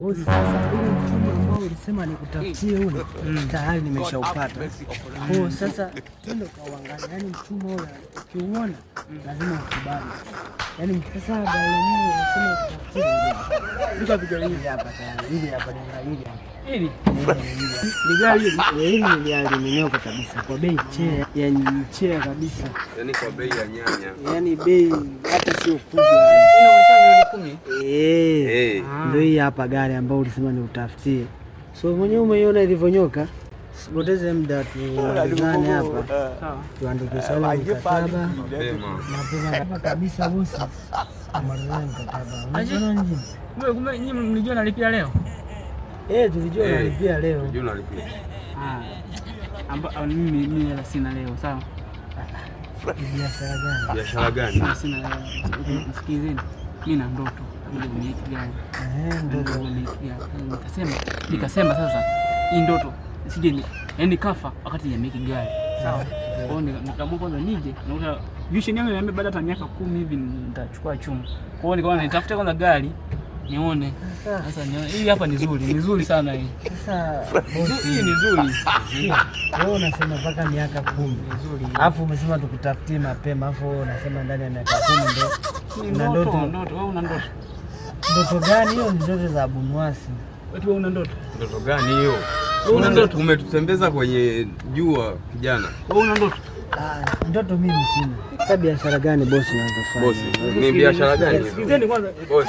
Bosi, sasa ule mchumba ambao ulisema nikutafutie ule tayari nimeshaupata. Kwa hiyo sasa twende ukauangalia, yaani mchumba ule ukiuona lazima ukubali. Yaani sasa gari lenyewe ulisema nikutafutie hili hapa tayari, hili hapa ni hili hapa. Hili Ni gari hili, hili ni gari limenyoka kabisa kwa bei chea, yaani chea kabisa. Yaani kwa bei ya nyanya. Yaani bei hata sio kubwa. Inaonyesha milioni 10. Eh. Eh. Ndio hii hapa gari ambayo ulisema ni utafutie. So mwenyewe umeiona ilivyonyoka. Usipoteze muda, tumalizane hapa. Sawa. Tuandikishane mkataba Mapema. mapema hapa kabisa bosi. Tumalizane mkataba. Unaona nini? Kumbe nyinyi mlijua nalipia leo? Eh, tulijua Eh. unalipia leo. Unajua unalipia. Ah. Amba mimi hela sina leo, sawa? Ni biashara gani? Biashara gani? Sina hela. Nisikilizeni. Mimi na ndoto kuja kumiliki gari. Eh, ndoto. Kumiliki gari. Nikasema sasa hii ndoto sije ni yaani kafa wakati sijamiliki gari. Sawa? Kwa hiyo nikaamua kwanza nije nakuta vision yangu inaniambia baada hata miaka 10 hivi nitachukua chuma. Kwa hiyo nikaona nitafute kwanza gari nione. Sasa nione hii hapa ni nzuri, ni nzuri sana hii. Sasa bosi, Hii ni nzuri. wewe unasema mpaka miaka 10. Alafu umesema tukutafutie mapema, alafu wewe unasema ndani ya miaka 10 ndio Ni una ndoto, ndoto. ndoto. Wewe una ndoto. Ndoto gani hiyo? Ni ndoto za Abunwasi. Wewe una ndoto. Ndoto gani hiyo? Wewe una ndoto. Umetutembeza kwenye jua kijana. Wewe una ndoto. Ah, ndoto mimi sina. Sasa biashara gani bosi unazofanya? Bosi, ni biashara gani hizo? Sikilizeni kwanza. Bosi.